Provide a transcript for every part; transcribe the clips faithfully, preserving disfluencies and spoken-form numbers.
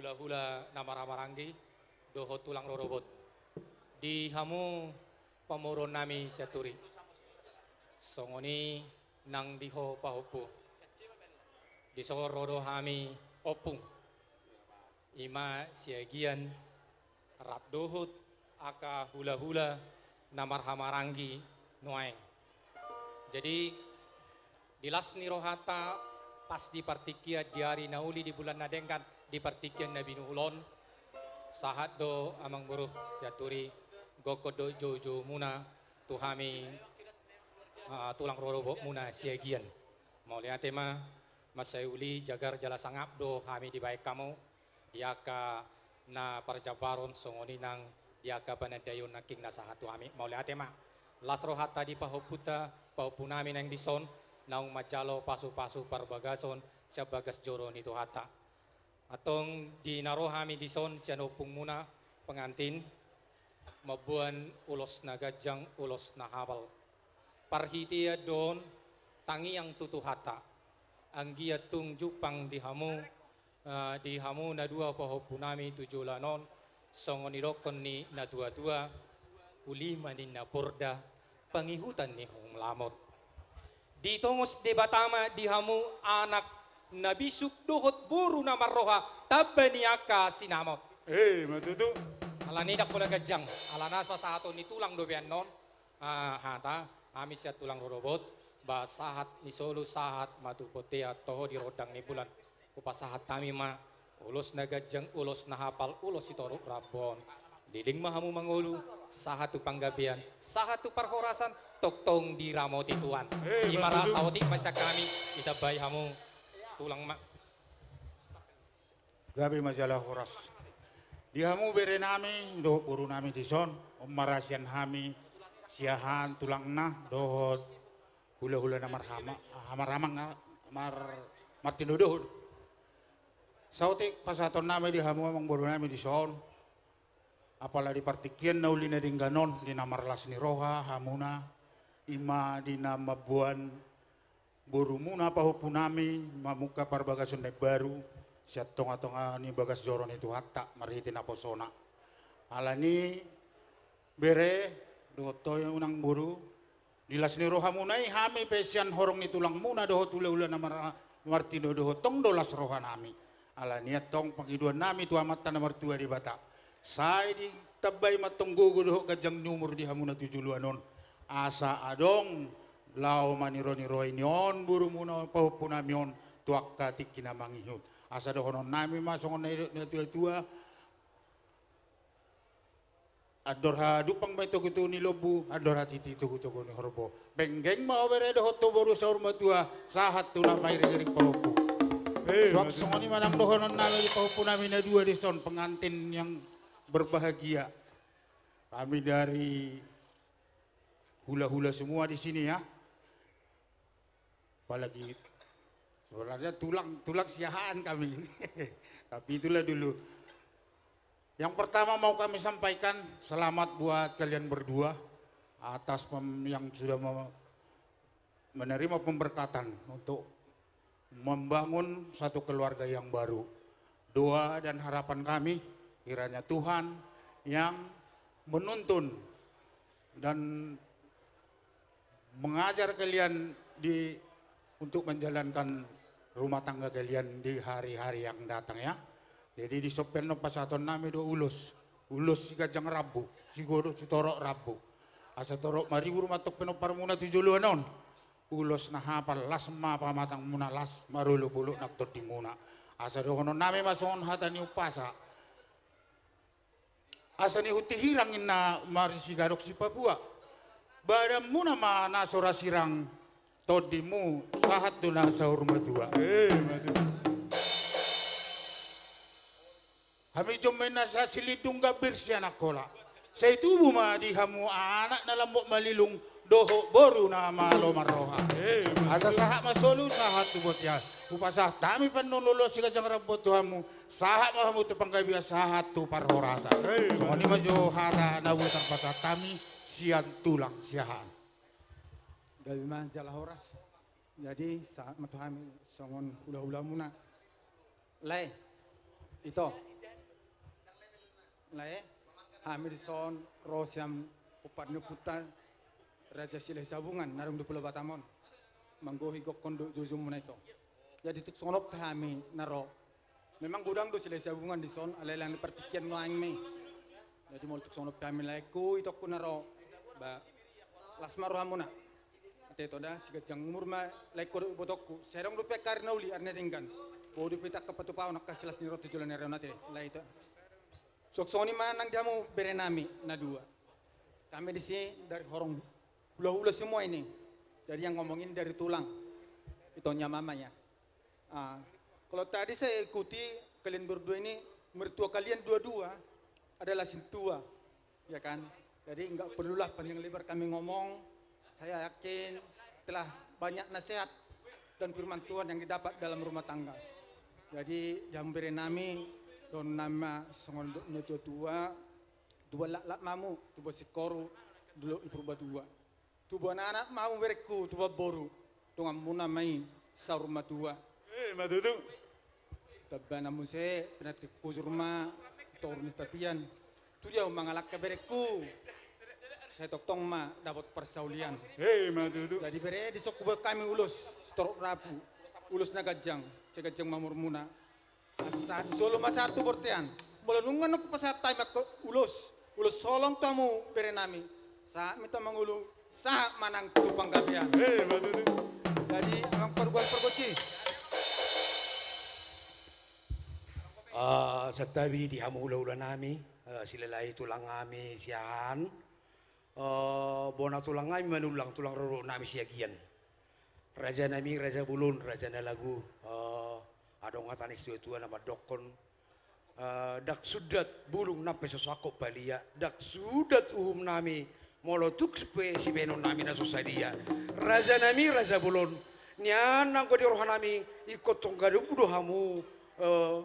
Hula na marhahamaranggi dohot tulang rorobot. Di hamu pamoruon nami Sianturi. Songon i nang di ho pahompu. Dison ro do hami ompung. I ma Siagian rap dohot angka hulahula na marhahamaranggi nuaeng. Jadi, di las ni rohanta pas di partingkian di ari na uli di bulan na denggan di partingkian na binuhul on, sahat do amangboru Sianturi gokhon dohot joujoumuna tu hami, ah, tulang rorobotmuna Siagian. Mauliate ma, mansai uli jagar jala sangap do hami dibahen hamu di angka na parjambaron songon i nang di angka panandaion nangkin na sahat tu hami. Mauliate ma. Las rohanta di pahompunta, pahompu nami naeng dison, naung manjalo pasupasu parbagason sian bagas joro ni Tuhanta. Antong di na ro hami dison sian ompungmuna pengantin, mamboan ulos na ganjang, ulos na hapal. Parhitean do on tangiang tu Tuhanta. Anggiat tung jumpang di hamu, eh, di hamu na dua pahompu nami tu joloan on, songon nidokkon ni na tuatua, uli ma ninna porda, pangihutan ni hum lamot. Ditongos Debata ma di hamu anak na bisuk dohot boru na marroha, tamba ni angka sinamot. Eh, ma tutu. Alani i ndang pola ganjang, alana pasahaton ni tulang do be annon. Ah, hata, hami sian tulang rorobot, ba sahat ni solu, sahat ma tu bontean, toho di rondang ni bulan. Hupasahat hami ma ulos na ganjang, ulos na hapal, ulos sitorop rambu on. Leleng ma hamu mangolu, sahat tu panggabean, sahat tu parhorasan, tongtong diramoti Tuhan. Eh, i ma ra, saotik ma sian hami, ditambai hamu tulang ma. Gabe ma jala horas. Di hamu bere nami dohot boru nami dison, on ma ra sian hami Siahaan tulangna dohot hulahula na marhama, hahamaranggi, mar, martinodohon. Saotik pasahaton nami di hamu amangboru nami dison. Apala di partingkian na uli na denggan on, di na marlas ni roha hamuna, i ma di na mamboan borumuna pahompu nami mamungka parbagason na imbaru sian tongatonga ni bagas joro ni Tuhanta marhite naposona. Alani i bere dohot ho inang boru, di las ni rohamuna i hami pe sian horong ni tulangmuna dohot hulahula na mar, martinodohon, tong do las roha nami. Alani i antong pangidoan nami tu Amanta na martua Debata, sai ditambai ma antong gogo dohot ganjang ni umur di hamuna tu joloan on, asa adong laho maniroirohon on borumuna pahompu nami on tu angka tingki na mangihut. Asa dohonon nami ma songon na nidok ni natuatua: Andor hadumpang ma i togutogu ni lombu, andor hatiti togutogu ni horbo. Penggeng ma ho bere dohot ho boru saur matua, sahat tu na pairingiring pahompu. Eh, suang songon i ma nang dohonon nami di pahompu nami na dua dison, pengantin yang berbahagia. Kami dari hulahula semua di sini ya. Apalagi sebenarnya tulang, tulang Siahaan kami ini. Tapi itulah dulu. Yang pertama mau kami sampaikan, selamat buat kalian berdua atas pem, yang sudah mem, menerima pemberkatan untuk membangun satu keluarga yang baru. Doa dan harapan kami, kiranya Tuhan yang menuntun dan mengajar kalian di, untuk menjalankan rumah tangga kalian di hari-hari yang datang, ya. Jadi dison pe annon pasahaton nami do ulos, ulos siganjang rambu, sigodang sitorop rambu. Asa torop maribur ma antong pinomparmuna tu joloan on. Ulos na hapal, las ma pamatangmuna, las ma olopolop nang tondimuna. Asa dohonon nami ma songon hata ni umpasa: Asa nihut hihirang ninna marsigadok si Papua. Badanmuna ma na so ra sirang, tondimu sahat tu na saur matua. Eh, matua. Hami jomma ninna Sisilindung Gambir Sianakkola. Sai tubu ma di hamu anak na lambok malilung, dohot boru na malo marroha. Eh, matua. Asa sahat ma solu, sahat tu bontean. Hupasahat hami pe annon ulos siganjang rambu on tu hamu, sahat ma hamu tu panggabean, sahat tu parhorasan. Hei. Songon i ma jo hata na boi tarpasahat hami sian tulang Siahaan. Gabe ma jala horas. Jadi sahat ma tu hami songon hulahulamuna. Lae. Ito. Lae, hami dison ro sian ompat ni ompunta Raja Silahisabungan na dung di Pulo Batam on. Manggohi gokhon dohot joujoumuna ito. Jadi tung songon on pe hami na ro. Memang godang do Silahisabungan dison, alai lang di partingkian nuaeng ma i. Jadi molo tung songon on pe hami laengku, itongku na ro. Ba, las ma rohamuna. Ate, ito da, siganjang umur ma laengku dohot ibotongku. Sai adong dope angka ari na uli, ari na denggan. Boi dope hita angka patupaon, angka silas ni roha tu joloan ni ari on, ate. Lae, ito. Suang songon i ma nang di hamu bere nami na dua. Kami disi dari horong hulahula semua ini. Jadi yang ngomong ini dari tulang. Ito, ni amang ya. Ah, kalau tadi saya ikuti kalian berdua ini, mertua kalian dua-dua adalah sintua, ya kan? Jadi nggak perlulah panjang lebar kami ngomong. Saya yakin telah banyak nasihat dan firman Tuhan yang didapat dalam rumah tangga. Jadi di hamu bere nami, dohonon nami ma songon dok ni tua-tua, tubuan laklak ma hamu, tubuan singkoru, dolok ni Purbatua. Tubuan anak ma hamu berengku, tubuan boru, donganmuna ma i saur matua. Eh, ma tutu. Tamba na muse, pinantik hujur ma toru ni tapian. Tu dia hamu mangalangka berengku, sai tongtong ma dapot parsaulian. Eh, ma tutu. Jadi bere, dison huboan hami ulos sitorop rapu, ulos na ganjang, sai ganjang ma umurmuna. Asa sahat ni solu ma sahat tu bontean. Molo nunga nunga pasahat hami angka ulos, ulos holong tu hamu bere nami. Sahat ma i tu mangolu, sahat ma nang tu panggabean. Eh, ma tutu. Jadi amang pargual pargonsi. Ah, santabi di hamu hulahula nami, eh, Silalahi tulang nami sian, eh, bona tulang nami Manullang, tulang rorobot nami Siagian. Raja nami, raja bolon, raja na lagu, eh, adong hata ni situatua na mandokkon, eh, ndang sundat bulung nang pe so sangkot palia, ndang sundat uhum nami molo tung pe sibahenon nami na so sadia. Raja nami, raja bolon, nian anggo di roha nami, ingkon tong gabe do hamu, eh,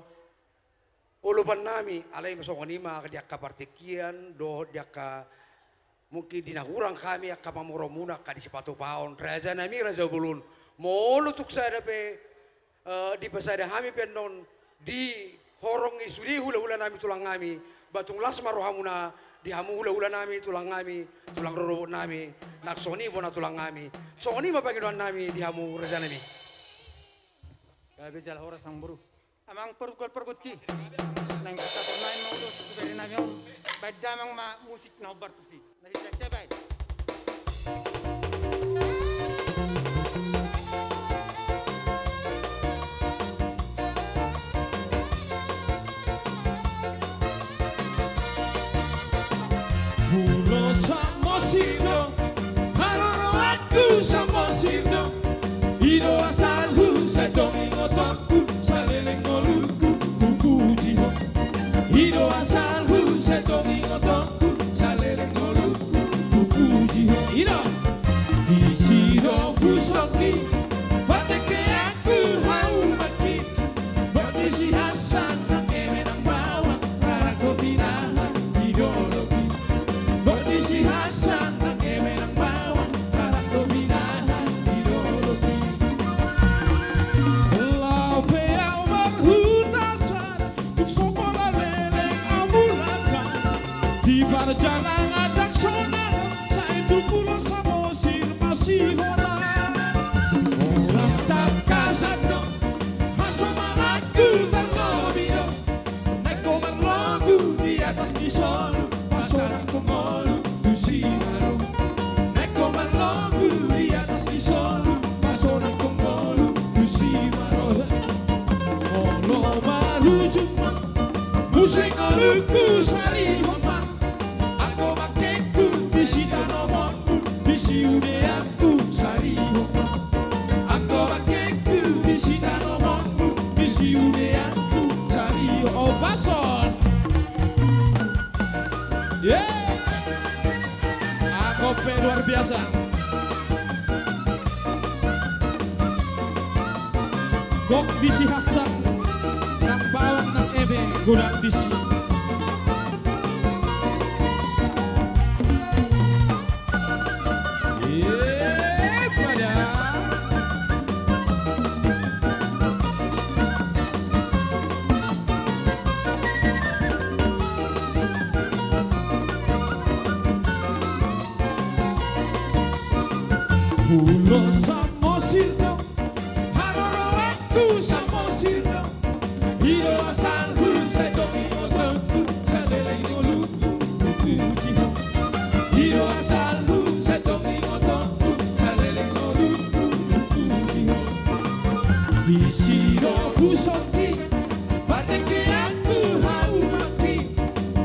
olopan nami, alai songon i ma di angka partingkian, dohot di angka mungkin di na hurang hami angka pamoruonmuna angka di sipatupaon, raja nami, raja bolon. Molo tung sada pe, eh, dipasada hami pe annon di horong i sude hulahula nami tulang nami, ba tung las ma rohamuna di hamu hulahula nami tulang nami, tulang rorobot nami, nang songon i bona tulang nami. Songon i ma pangidoan nami di hamu raja nami. Gabe jala horas amang boru. Amang pargual pargonsi. Naeng pasahaton nami ma ulos tu bere nami on. Baen damang ma musik na hombar tusi. Na sisada baen. Ulos Samosir do, haroroanku Samosir do. I do asalhu, sai tong ingotonku, saleleng ngolungku hupuji ho. I do asalhu, sai tong ingotonku, saleleng ngolungku hupuji ho. I do. Disi do husongki, pateke angku haumangki. Boti si Hasan nang eme nang bawang, rarang do pinahan di dolok i. Boti si Hasan nang eme nang bawang, rarang do pinahan di dolok i. Laho pe au marhuta sada, tung so pola leleng au mulak. Di parjalanan ndang sonang, sai tu Pulo Samosir masiholan. Holan tangkasan do hasomalanku, tarlobi do naeng ho marlogu di atas ni solu, pasonang ho ngolu tu si Maro. Naeng ho marlogu di atas ni solu, pasonang ho ngolu tu si Maro. Molo marujung ma muse ngolungku, sarihon ma anggo bangkengku di sitanomonmu, di siudeanku, sarihon ma anggo bangkengku di sitanomonmu, di siudeanku, sarihon. Obason. Yeay. Anggo pe luar biasa. Gok di si Hasan, nang bawang nang eme godang di si. Ye, pada. Disi do husongki, pardengkeanku haumangki.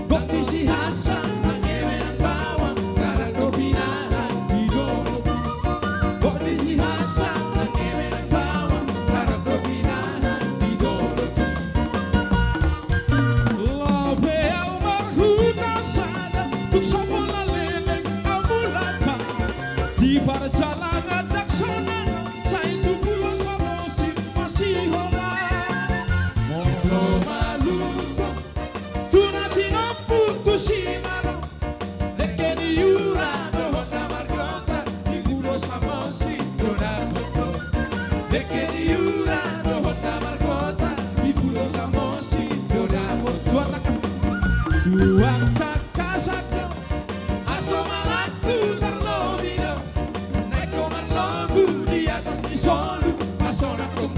Gok disi hansan, mangebe nang bawang, garar do pinahan di dolok. Gok disi hansan, mangebe nang bawang, garar do pinahan di dolok. Lape au marhuta sada, tung so pola leleng au mulak. Di parjalangan ndang sonang, sai tu Pulo Samosir masiholan. Molo malunggong tu na tinompu tu Simarong, dengke ni Ura dohot na margota, di Pulo Samosir do dapot ho. Dengke ni Ura dohot na margota, di Pulo Samosir do dapot ho. Tuang tangkasan do, aso malangku tarlobi do. Naeng ho marlobu di atas ni solu, aso nang ho